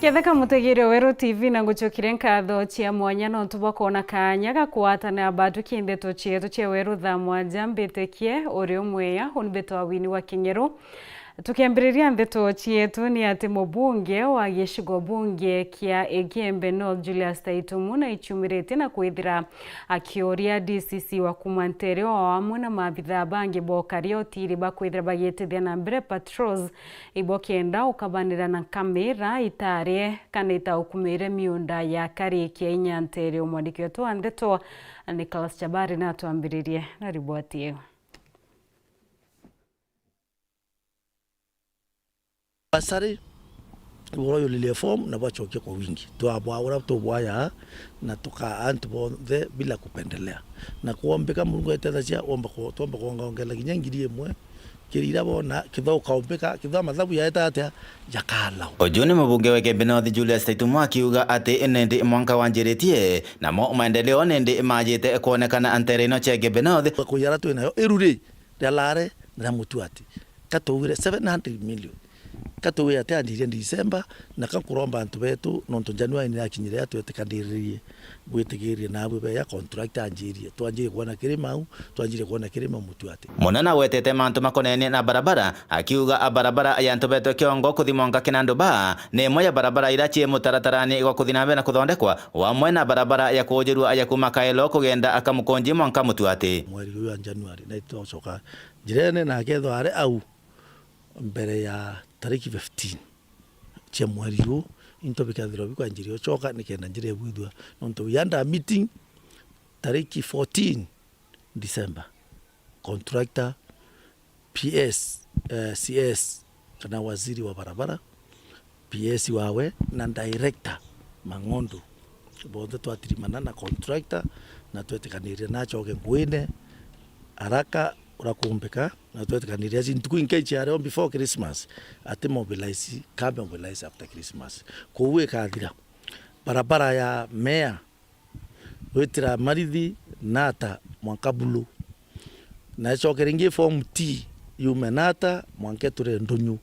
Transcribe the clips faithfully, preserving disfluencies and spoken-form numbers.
Ketheka mutegeri wa Weru T V, na ngucokeria nkatho cia mwanya nontu bwa kwona kaanya ga kugwatana batwi ki ndeto cietu cia Weru thaa mwanja mbitikie uri umweya. Uni mbitwa Winnie wa Kinyeru. Tukiambiriria ndeto cietu ni ati mubunge wa gicigo bunge kia Igembe North Julius Taitumu na ichumiritie na kwithira akiuria D C C wa kuma Nteere o amwe na maabithaa bangi ba ukaria utiri bakwithira bagitithia na mbere patrols ibo kenda ukabanira na nkamira itarie kana itaukumire miunda ya kari kia inya Nteere. Umwandiki wetu wa ndeto Nicholas Chabari natwambiririe na riboti iu. Basari, boroyulirie form na bwachokia kwa wingi. Twabwa uria tubwaya na tuka antu bonthe bila kupendelea. Na kwombeka Murungu aitethecia, womba ku-, twomba kwongaongela kinya ngiri imwe, kiri iria bona, kithwa ukaumbika, kithwa mathabu yaeta atia, jakala. Uju ni mubunge wa Igembe North Julius Taitumu akiuga ati nindi mwanka wanjiritie, namo maendeleo nindi majite kwonekana nteere ino cia Igembe North. Kuyara twinayo, iruri ria Lare na ria Mutuati. Katugwire seven hundred million. Katugwire ati anjirie December, na kakuromba antu betu, nontu January ni yakinyire, atwetikaniririe, bwitigirie nabwe beya contract anjirie. Twanjirie kwona kirima au, twanjirie kwona kirima Mutuati. Munene agwetete mantu makonenie na barabara, akiuga a barabara ya antu betu Kiongo kuthi mwanka Kinanduba ni imwe ya barabara iria cii mutaratarani gwa kuthi na mbere na kuthondekwa, wamwe na barabara ya kuujirua ya kuma Kaelo kugenda Kamukunji mwanka Mutuati. Mweri uyu wa January, na itocoka njirene na akethwa ari au mbere ya tariki fifteen cia mweri uu, into bikathirwa bikwanjiria ucoka nikenda njira ibwithua, nontu we had a meeting tariki fourteen December, contractor, P S, eh, C S, kana waziri wa barabara, P S wawe na director Mang'ondu, bonthe twatirimana na contractor na twetikaniria nachoke nguine araka uria kuumbika, na twetikaniria aci ntuku inke ciario before Christmas, ati mobilize, ka mobilize after Christmas. Kuu ikathira, barabara ya Mea gwitira Marithi Nata mwanka Bulu. Na icokere ingi form T yume Nata mwanka iture Ndunyu,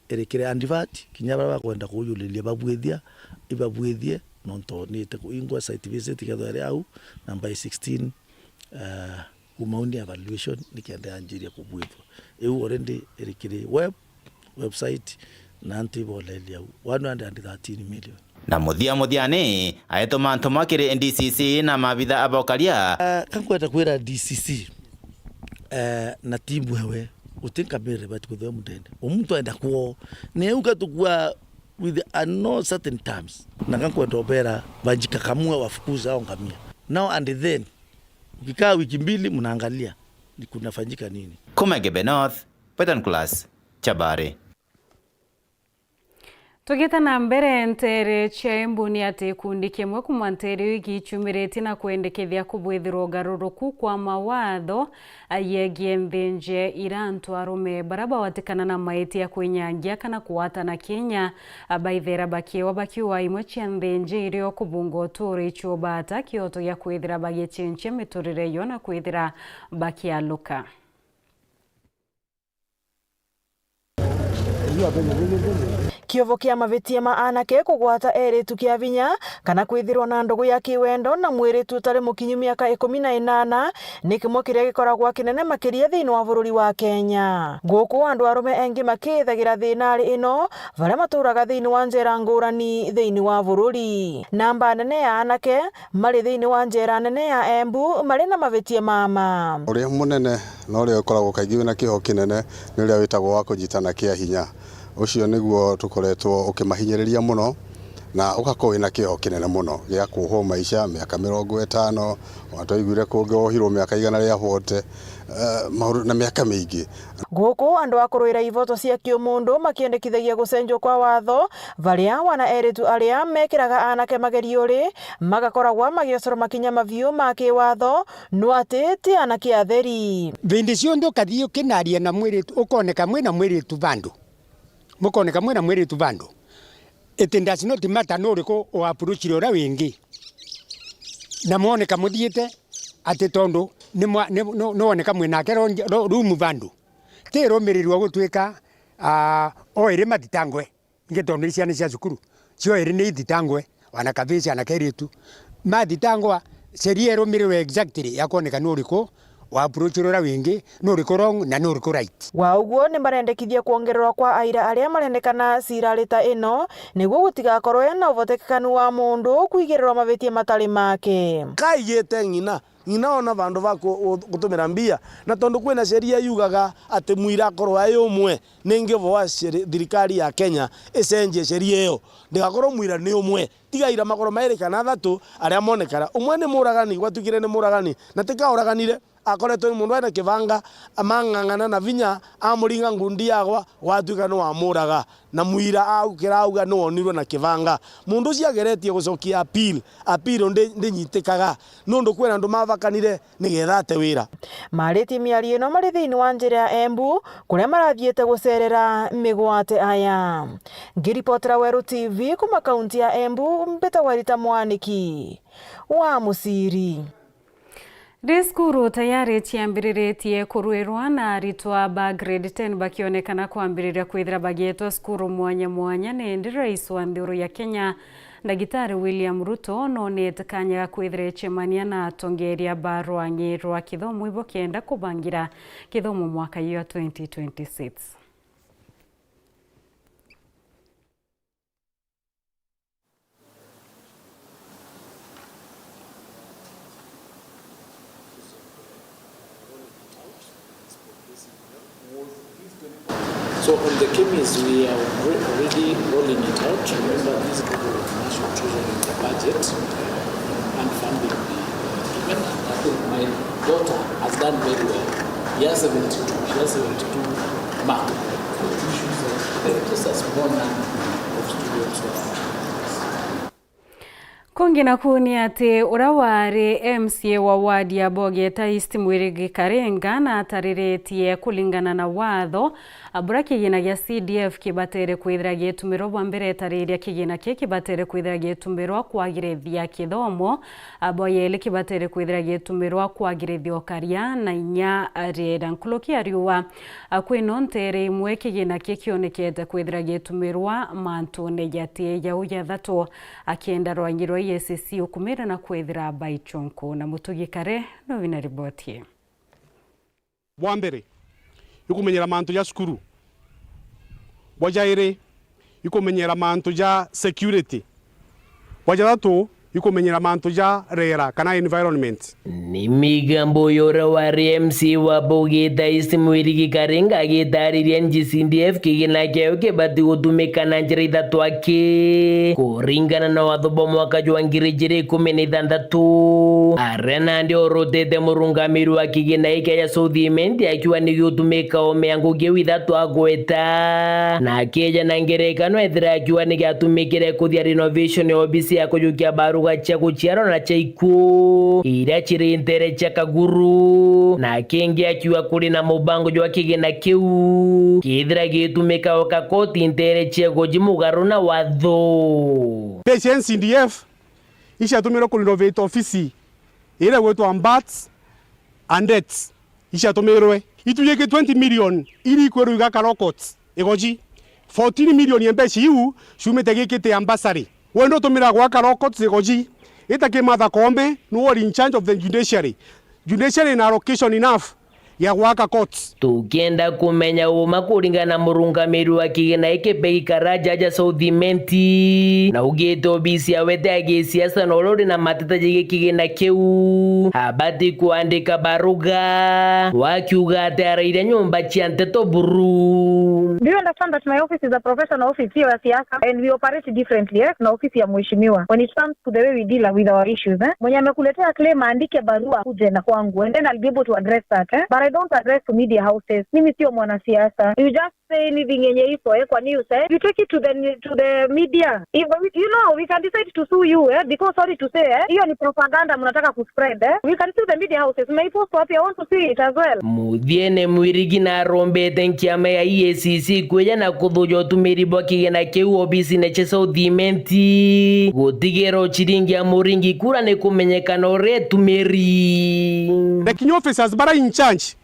irikire advert, kinya baria bakwenda kuuyuriria babwithia, ibabwithie, nontu niite kuingwa site visit kethwa iri au, na by sixteen, eh, kuma uni evaluation nikenda yanjiria kubwithwa. Iu already irikire web, website, na antu iboleria au one hundred and thirteen million. Na muthia muthiani, aituma antu mwa kiri D C C na maabitha a bokaria. Ah, kankwenda kwira D C C, eh, na timu ewe, uti nkamire bati kuthia mundende. Umuntu aenda kwoo. Neu katukua with a no certain terms. Na kankwenda ubera banjika kamwe wafukuza au ngamia. Now and then, ukikaa wiki mbili, mnaangalia ni kunafanyika nini. Kuma Igembe North, Peter Nicholas Chabari. Tugite na mbere, nteere cia Embu ni ati gikundi kimwe kuma nteere iu igichumiritie na kwendekethia kubwithirwa ugaruruku kwa mawatho ayegie nthinje ira antu arume baria bawatikana na maitia kwinyangia kana kuwatana kinya, baithera bakiewa bakiuga imwe cia nthinje irio kubunga uturo icio bata kioto gia kwithira bagichinchia miturire yo na kwithira bakialuka. Kiovo kia mavitia ma anake kugwata eritu kia vinya kana kwithirwa na ndugu ya kiwendo na mwiritu utari mukinyu miaka ikumi na inana ni kimwe kiria gikoragwa kinene makiria thiini wa bururi wa Kenya. Guku andu arume engi makithagira thinari ino, varia maturaga thiini wa njera ngurani thiini wa bururi. Namba nene ya anake mari thiini wa njera nene ya Embu mari na mavitia mama. Uria munene na uria ukoragwo kaingi wina kioho kinene ni uria witagwo wa kunyitana kia hinya. Ucio niguo tukoretwo ukimahinyiriria muno, na ugakorwo wina kioho kinene muno gia kuhwo maisha miaka mirongo itano, ona twaiguire kungi wohirwo miaka igana ria forty, eh, maundu na miaka mingi. Guku andu a kuruira ivoto cia kiumundu makiendekithagia gucenjwa kwa watho, varia wana eritu aria mekiraga anake mageriori magakoragwa magiocorwa makinya maviu ma kiwatho, no ati ti anake atheri. Vindi cionthe ukathii ukinaria na mwiritu, ukoneka mwi na mwiritu vandu, mukoneka mwi na mwiritu vandu, it does not matter nu uriku uapproachire uria wingi, na mwoneka muthiite ati tondu ni mwa-, ni, ni, niwoneka mwi nake ro-, ro-, room vandu, ti rumirirwa gutwika, ah, o iri mathitangwe. Ingi tondu ni ciana cia cukuru, cio iri ni ithitangwe, wana kabici ana kairitu. Mathitangwa, sheria irumirirwe exactly ya kwoneka nu uriku wa approach uria wingi, nu uriku wrong na nu uriku right. Wa uguo, ni marendekithia kwongererwa kwa aira aria marendekana cirari ta ino, niguo gutigakorwe na uvotekekanu wa mundu kwigirirwa mavitia matari make. Kaigite ng'ina, ng'ina ona vandu va ku-, u-, gutumira mbia, na tondu kwina sheria yugaga ati mwira akorwa ai umwe, ni ngivo wa sheri-, thirikari ya Kenya icenjie sheria iyo, ndigakorwo mwira ni umwe. Tiga aira makorwo mairi kana athatu aria monekana. Umwe ni muragani, gwatuikire ni muragani, na tikauraganire, akoretwe ni mundu ena kibanga, amang'ang'ana na vinya, amuringa ngundi yagwa, gwatuika ni wamuraga. Na mwira aukira auga ni wonirwe na kibanga. Mundu ucio ageretie gucokia appeal, appeal ndi-, ndinyitikaga, nundu kwina andu mavakanire nigetha ate wira. Maaritie miario ino mari thiini wa njira ya Embu, kuria marathiite gucerera migwate aya. Ngiripotera Weru T V kuma kaunti ya Embu, mbitagwa Rita Mwaniki wa Muciri. Ri cukuru tayari ciambiriritie kurwirwa na aritwa ba grade ten bakionekana kwambiriria kwithira bagietwa cukuru mwanya mwanya, ni indi rais wa nthiguru ya Kenya, Ndagitari William Ruto, noonete kanya ga kwithira ecemania na atongeria ba rwang'i rwa kithomo ibo kenda kubangira kithomo mwaka jwa twenty twenty-six. So on the chemists, we are alre-, already rolling it out. Remember, this is part of the national treasury in the budget, and funding being given. And I think my daughter has done very well. Year seventy-two, she has seventy-two mark. Just a small number of students who are Kungi naku ni ati uria wari M C A wa ward ya Bogeta East Mwirigi Karenga na atariritie kuringana na watho, a, buria kigina gia C D F kibatere kwithira gitumirwa. Bwa mbere, etariria kigina kii kibatere kwithira gitumirwa kwagirithia kithomo, a, bwa yeli kibatere kwithira gitumirwa kwagirithia ukaria na inya riera. Nkuruki ya riua, a, kwino ntere imwe kigina kii kionekete kwithira gitumirwa mantune jati jau jathatu. Akienda rwangi rwa E A C C ukumira na kwithira baichunku na mutugi kare no wina riboti ii. Bwa mbere, ikumenyera mantu ja cukuru. Bwa jairi, ikumenyera mantu ja security. Bwa jathatu, ikumenyera mantu ja rera kana environment. Ni migambo ya uria wari M C A wa Bogeta East Mwirigi Karenga agitariria N G C D F kigina kiao kibati gutumika na njira ithatu aki, kuringana na watho bwa mwaka jwa ngiri ijiri ikumi na ithanthatu, aria nandi orotete murungamiri wa kigina giki gia South Imenti akiuga ni giutumika omea ngugi iu ithatu agweta, na akieja na ngerekano ethira akiuga ni giatumikire kuthia renovation ya obisi ya kujukia baruga cia guciarwa na cia ikuo iria ciri ntere cia Kaguru, na kingi akiuga kuri na mubango jwa kigina kiu kithira gitumika oka koti ntere cia goji mugaru na watho. Mbeca cia N C D F iciatumirwe ku renovate ofisi iria gwitwa Mbats and Debts iciatumirwe. Itujiki twenty million iri ikwirwa igaka Law Courts igoji. Fourteen million ya mbeca iu ciumite gikite ya bursary. Wenda utumira gwaka Law Courts igoji. Ita ki Martha Koome, niwe uri in charge of the judiciary. Judiciary ina allocation enough ya gwaka courts. Tukienda kumenya uma kuringana na murungamiri wa kigina giki Peggy Karaja ja South Imenti, na augite obisi yawe ti ya gisiasa na uria uri na mateta jegii kigina kiu, abati kuandika baruga, wakiuga ati arairia nyumba cia nteto buru. Do you understand that my office is a professional office, sio ya siasa, and we operate differently, eh, na ofisi ya mheshimiwa when it comes to the way we deal with our issues, eh? Mwenye amekuletea claim aandike barua akuje na kwangu, and then I'll be able to address that, eh? But I don't address to media houses. Mimi sio mwanasiasa. You just say anything yenye iko, eh, kwa news, eh? You take it to the, to the media. If, you know, we can decide to sue you, eh? Because, sorry to say, eh, hiyo ni propaganda mnataka ku spread, eh? We can sue the media houses. Mmepost wapi? I want to see it as well. Muthiene Mwirigi narombete nkiama ya E A C C kwija na kuthuja utumiri bwa kigina kiu obisine cia South Imenti, gutigira o ciringi ya muringi kura ni kumenyekana uria itumiri. The Kenya officers bara in charge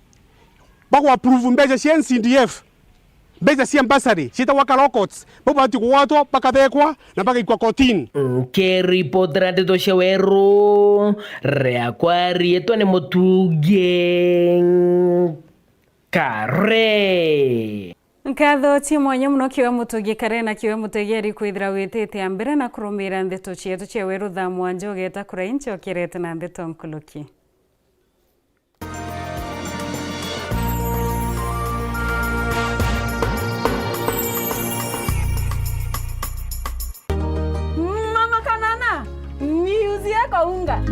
bagwa approve mbeca cia N C D F Mbeca cia bursary ciitagwa Karo Courts, bau babati kugwatwa, bakathekwa na bagaikwa kotini. Nkiripotera ndeto cia weru, riakwa riitwa ni Mutungi Kare. Nkatho cia mwanya mono kiwe Mutungi Kare na kiwe mutegeri kwithira witite a mbere na kurumiira ndeto cietu cia weru thaa mwanja ugeta kuria inchokerete na ndeto nkuluki. Mama Kanana, niuzie kaunga.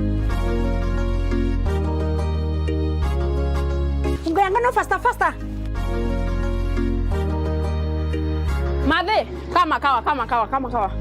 Unga ya ngano faster, faster. Mathe, kama kawa, kama kawa, kama kawa.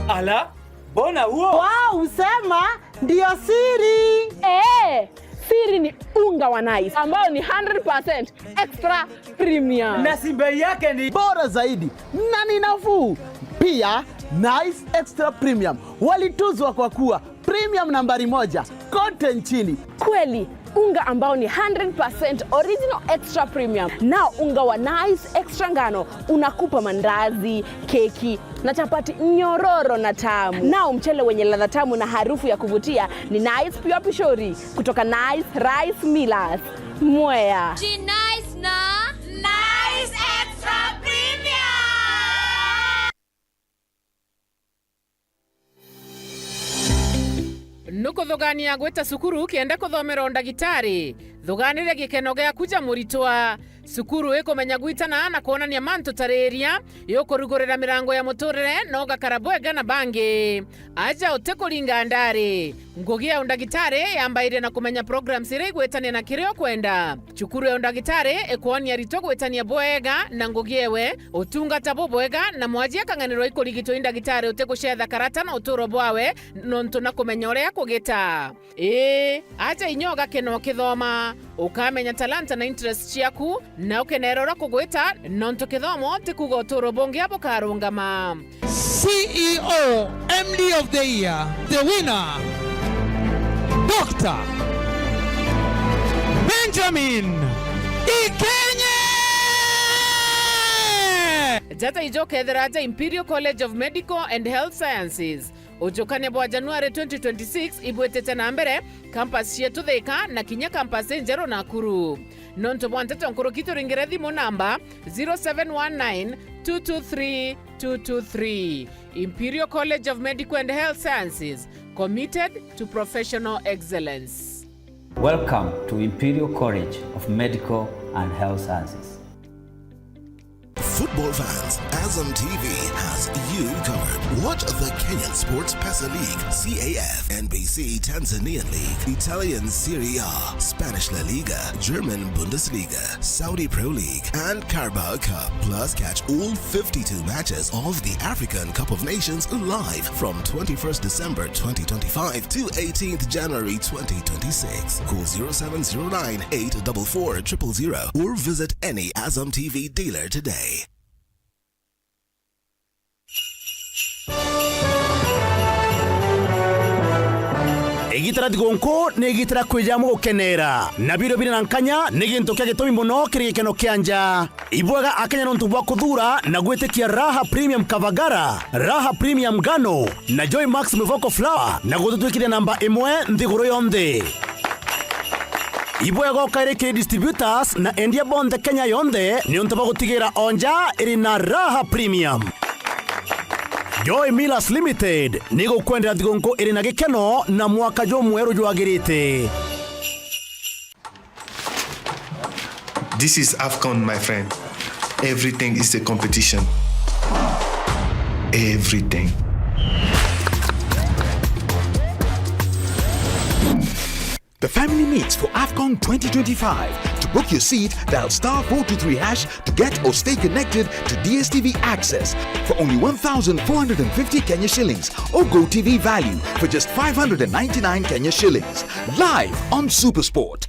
Ala, mbona huo? Wow, usema ndio siri. Eh, siri ni unga wa Nice ambao ni hundred percent extra premium. Na si bei yake ni bora zaidi na ni nafuu. Pia, Nice Extra Premium walituzwa kwa kuwa premium nambari moja kote nchini. Kweli, unga ambao ni hundred percent original extra premium. Nao unga wa Nice Extra Ngano unakupa mandazi, keki na chapati nyororo na tamu. Nao mchele wenye ladha tamu na harufu ya kuvutia ni Nice Pure Pishori kutoka Nice Rice Millers, Mwea. Ji Nice na Nice Extra Premium. Nukuthugania gwita cukuru kenda kuthomera undagitari? Thuganire gikeno giaku ja muritwa. Cukuru ikumenya gwitana na kwonania mantu tariria, iukurugurira mirango ya muturire na ugakara bwega na bangi. Aja utikuringa ndari. Ngugi ya undagitari yambairia na kumenya programs iria igwitania na kiria ukwenda. Cukuru ya undagitari ikwonia aritwa gwitania bwega na ngugi ewe, utungata bubwega, na mwaji akang'anirwa ikurigitwa i ndagitari utigucetha karata na uturo bwawe nontu na kumenya uria akugita. Ii, aja inya ugakena ukithoma, ukamenya talanta na interest ciaku, na ukenera uria kugwita, nontu kithomo ti kuuga uturo bungi bukarungama. C E O M D of the Year, the winner, Doctor Benjamin Ikenye! Jata ijo ukethira aja Imperial College of Medical and Health Sciences. Ujukania bwa January twenty twenty-six ibwitite na mbere, campus cietu Thika na kinya campus injeru Nakuru. Nontu bwa nteto nkuruki, turingire thimu namba zero seven one nine two two three two two three. Imperial College of Medical and Health Sciences, committed to professional excellence. Welcome to Imperial College of Medical and Health Sciences. Football fans, Azam T V has you covered. Watch the Kenyan Sports Pesa League, C A F, N B C Tanzanian League, Italian Serie A, Spanish La Liga, German Bundesliga, Saudi Pro League, and Carabao Cup. Plus, catch all fifty-two matches of the African Cup of Nations live from twenty-first December twenty twenty-five to eighteenth January twenty twenty-six. Call zero seven zero nine eight double four triple zero or visit any Azam T V dealer today. Igita ria thigũkũ nĩ igita ria kwĩjamwe gũkenera, na birio biri na nkanya nĩ gĩntũ kĩa gĩtũmi mũno kĩrĩ gĩkeno kĩa nja. Ibwega Akenya nontu bwa kũthuura na gwĩtĩkia Raha Premium Kavagara, Raha Premium Ngano na Joy Max Mivoko Flour na gũtũtuĩkithia namba ĩmwe nthĩgũrũ yonthe. Ibwega o kaĩrĩ kĩrĩ distributors na endia bonthe Kenya yonthe nĩ ũntũ bwa gũtigĩra o nja ĩrĩ na Raha Premium. Joy Millers Limited nĩ gũkwendera thigũkũ ĩrĩ na gĩkeno na mwaka jũmwerũ jwagĩrĩte. This is AFCON, my friend. Everything is a competition. Everything. The family meets for AFCON twenty twenty-five. To book your seat, dial star four two three hash to get or stay connected to D S T V access for only one thousand four hundred and fifty Kenya shillings or Go T V value for just five hundred and ninety-nine Kenya shillings. Live on SuperSport.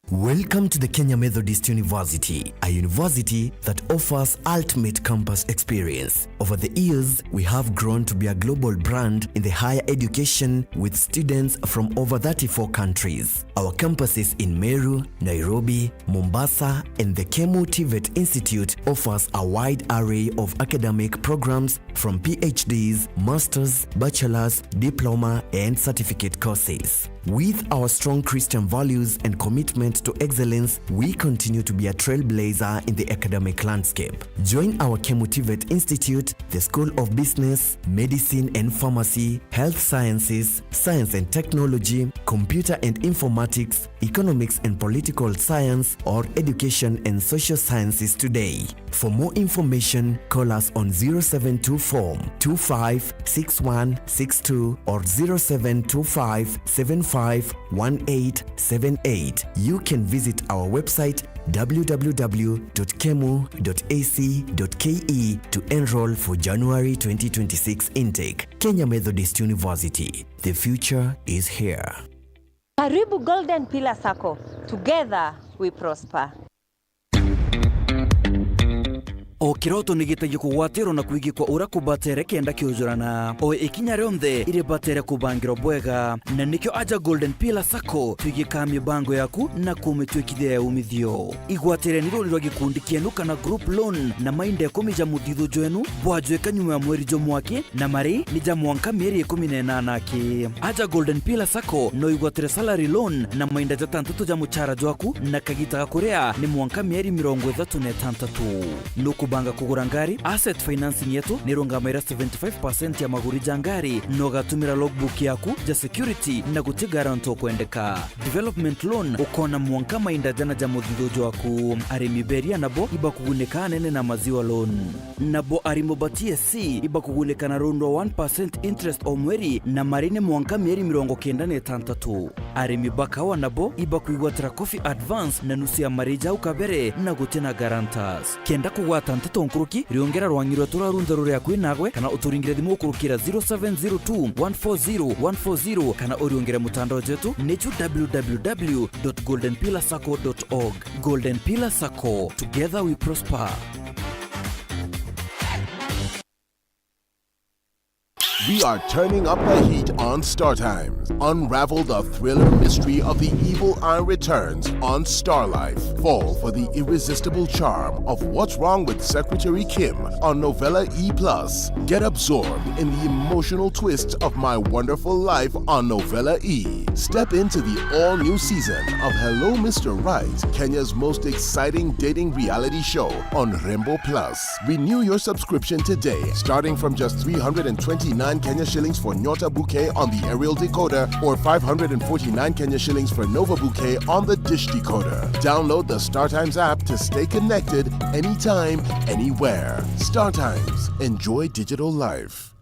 Welcome to the Kenya Methodist University, a university that offers ultimate campus experience. Over the years, we have grown to be a global brand in the higher education, with students from over thirty-four countries. Our campuses in Meru, Nairobi, Mombasa, and the Kemu TVET Institute offers a wide array of academic programs from PhDs, masters, bachelors, diploma, and certificate courses. With our strong Christian values and commitment to excellence, we continue to be a trailblazer in the academic landscape. Join our Kemu TVET Institute, the School of Business, Medicine and Pharmacy, Health Sciences, Science and Technology, Computer and Informatics, Economics and Political Science, or Education and Social Sciences today. For more information, call us on zero seven two four two five six one six two or zero seven two five seven five one eight seven eight. You can visit our website, w w w dot kemu dot a c dot k e, to enroll for January twenty twenty-six intake. Kenya Methodist University. The future is here. Karibu Golden Pillar Sacco. Together we prosper. O kiroto ni gitagia kugwatirwo na kwigikwa uria kubatere kenda kiujurana. O ikinya rionthe iribatere kubangirwa bwega, na nikio aja Golden Pillar Sacco twigikaa mibango yaku na kumitwikithia ya umithio. Igwatireni runi rwa gikundi kienu kana group loan na mainda ikumi ja muthithu jwenu bwajwika nyuma ya mweri jumwe aki, na mari ni ja mwanka mieri ikumi na inana aki. Aja Golden Pillar Sacco no igwatire salary loan na mainda jatantatu ja muchara jwaku, na kagita ga kuria ni mwanka mieri mirongo ithatu na itantatu. Nukubanga kugura ngari? Asset financing yetu ni irungamaira seventy-five percent ya maguri ja ngari, na ugatumira logbook yaku ja security na guti guarantor ukwendeka. Development loan ukona mwanka mainda jana ja muthithu jwaku. Arimi beria nabo ibakugunika anene na maziwa loan. Nabo arimo ba T S C ibakugunika na rundwa one percent interest o mweri, na mari ni mwanka mieri mirongo kenda na itantatu. Arimi ba kawa nabo ibakwigwatira coffee advance na nusu ya mari jau kabere na guti na guarantors. Kenda kugwata nteto nkuruki, riongera rwang'i rwetu rwa runthe ruri akui nagwe, kana uturingire thimu ukurukira zero seven zero two one four zero one four zero, kana uriongere mutandao jwetu ni ju w w w dot golden pillar sacco dot org. Golden Pillar Sacco, together we prosper. We are turning up the heat on Star Times. Unravel the thriller mystery of the evil eye returns on Star Life. Fall for the irresistible charm of What's Wrong with Secretary Kim on Novella E plus. Get absorbed in the emotional twists of My Wonderful Life on Novella E. Step into the all-new season of Hello Mister Right, Kenya's most exciting dating reality show on Rembo Plus. Renew your subscription today, starting from just three hundred and twenty-nine Kenya shillings for Nyota Bouquet on the aerial decoder or five hundred and forty-nine Kenya shillings for Nova Bouquet on the dish decoder. Download the StarTimes app to stay connected anytime, anywhere. StarTimes. Enjoy digital life.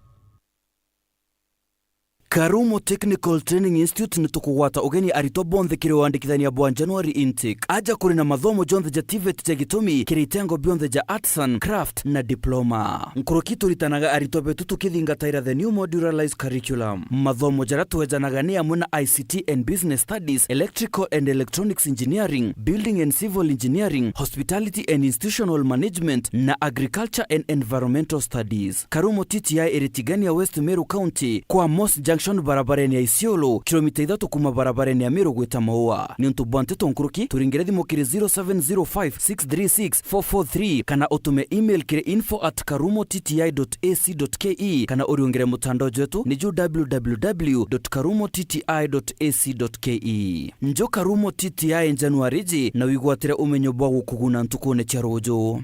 Karumo Technical Training Institute ni tukugwata ugeni aritwa bonthe kiri wandikithania bwa January intake. Aja kuri na mathomo jonthe ja TVET ja gitumi kiri itengo bionthe ja Arts and Craft na Diploma. Nkuruki turitanaga aritwa betu tukithingataira the new modularized curriculum. Mathomo jaria twejanaga ni amwe na I C T and Business Studies, Electrical and Electronics Engineering, Building and Civil Engineering, Hospitality and Institutional Management, na Agriculture and Environmental Studies. Karumo T T I iri Tigania, West Meru County, kwa Moss Junction barabarene ya Isiolo, kilomita ithatu kuma barabarene ya Meru gwita Maua. Niuntu bwa nteto nkuruki, turingire thimu kiri zero seven zero five six three six four four three kana utume email kiri info at karumo T T I dot A C dot K E kana uriungire mutandao jwetu ni ju w w w dot karumo T T I dot A C dot K E. Njo Karumo T T I January ji na wigwatire umenyo bwa gukuguna ntukune cia ruju.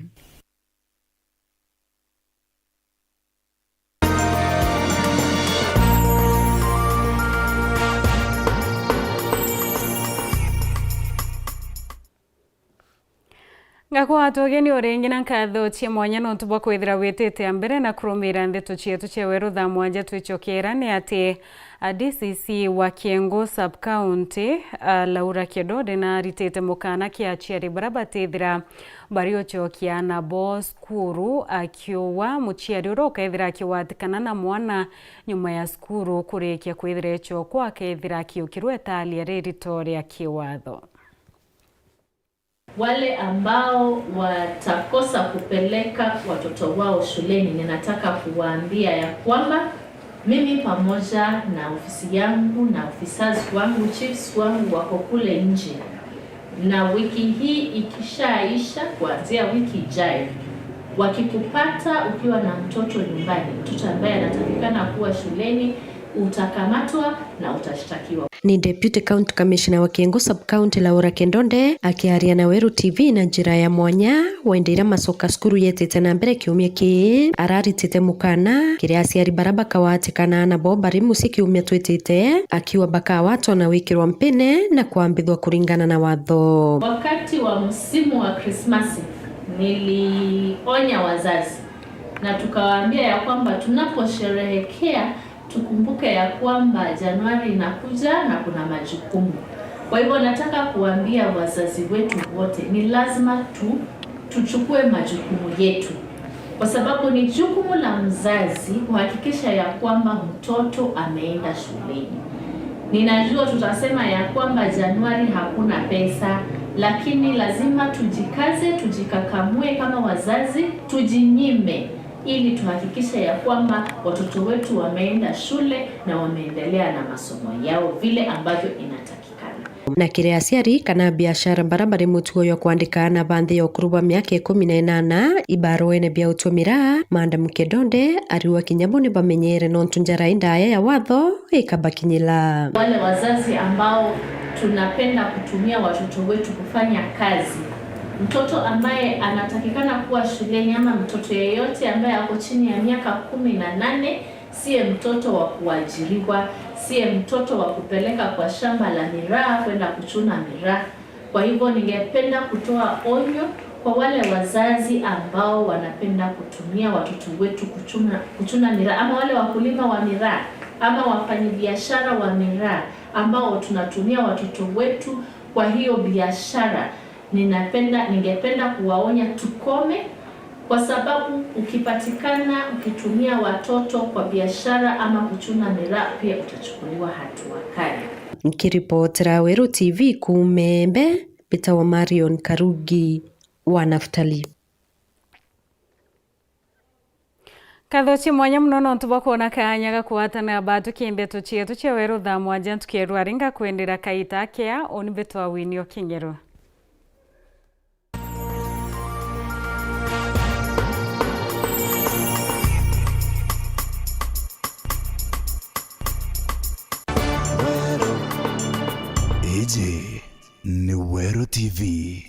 Ngakwa tugeni uringi na nkatho cia mwanya nontu bwa kwithira witite a mbere na kurumira ndeto cietu cia weru thaa mwanja twicokera ni ati, a, D C C wa Kiengu sub county, a, Laura Kidode naritite mukana kia aciari baria batithira bari ucokia aana bo cukuru, akiuga muciari uria ukethira akiwatikana na mwana nyuma ya cukuru kurikia kwithira icokwa akethira akiukirwe italia ririto ria kiwatho. Wale ambao watakosa kupeleka watoto wao shuleni, ninataka kuwaambia ya kwamba mimi pamoja na ofisi yangu na officers wangu, chiefs wangu wako kule nje, na wiki hii ikishaisha, kuanzia wiki ijayo, wakikupata ukiwa na mtoto nyumbani, mtoto ambaye anatakikana kuwa shuleni, utakamatwa na utashtakiwa. Ni Deputy County Commissioner wa Kiengu Sub-County, Laura Kendonde, akiaria na Weru T V na njira ya mwanya, wende ira macoka cukuru yetite na mbere kiumia kii, araritite mukana kiri aciari bara bakawatikana nabo bari mucii kiumia twitite, akiuga bakawatwa na gwikirwa mpine na kwambithwa kuringana na watho. Wakati wa msimu wa Krismasi, nilionya wazazi na tukawaambia ya kwamba tunaposherehekea, tukumbuke ya kwamba Januari inakuja na kuna majukumu. Kwa hivyo nataka kuambia wazazi wetu wote, ni lazima tu, tuchukue majukumu yetu, kwa sababu ni jukumu la mzazi kuhakikisha ya kwamba mtoto ameenda shuleni. Ninajua tutasema ya kwamba Januari hakuna pesa, lakini lazima tujikaze, tujikakamue kama wazazi, tujinyime ili tuhakikishe ya kwamba watoto wetu wameenda shule na wameendelea na masomo yao vile ambavyo inatakikana. Na kiri aciari kana biashara bara bari mutugo jwa kwandika aana ba nthi ya ukuru bwa miaka ikumi na inana ibaruene bia utumira, Madam Kendonde ariuga kinya bo ni bamenyere nontu njara indaya ya watho ikabakinyila. Wale wazazi ambao tunapenda kutumia watoto wetu kufanya kazi, mtoto ambaye anatakikana kuwa shuleni ama mtoto yeyote ambaye ako chini ya miaka kumi na nane, siye mtoto wa kuajiriwa, siye mtoto wa kupeleka kwa shamba la miraa kwenda kuchuna miraa. Kwa hivyo ningependa kutoa onyo kwa wale wazazi ambao wanapenda kutumia watoto wetu kuchuna, kuchuna miraa, ama wale wakulima wa miraa, ama wafanyabiashara wa miraa ambao tunatumia watoto wetu kwa hiyo biashara. Ninapenda, ningependa kuwaonya tukome, kwa sababu ukipatikana ukitumia watoto kwa biashara ama kuchuna miraa, pia utachukuliwa hatua kali. Nkiripotera Weru T V kuuma Embe, mbitawa Marion Karugi wa Naftali. Nkatho cia mwanya mono nontu bwa kwona kaanya ga kugwatanira batuki ndeto cietu cia Weru thaa mwanja ntuku ya rwari. Ngakwendera kaita kea, uni mbitwa Winnie Okingeru. Weru. Iji ni Weru T V.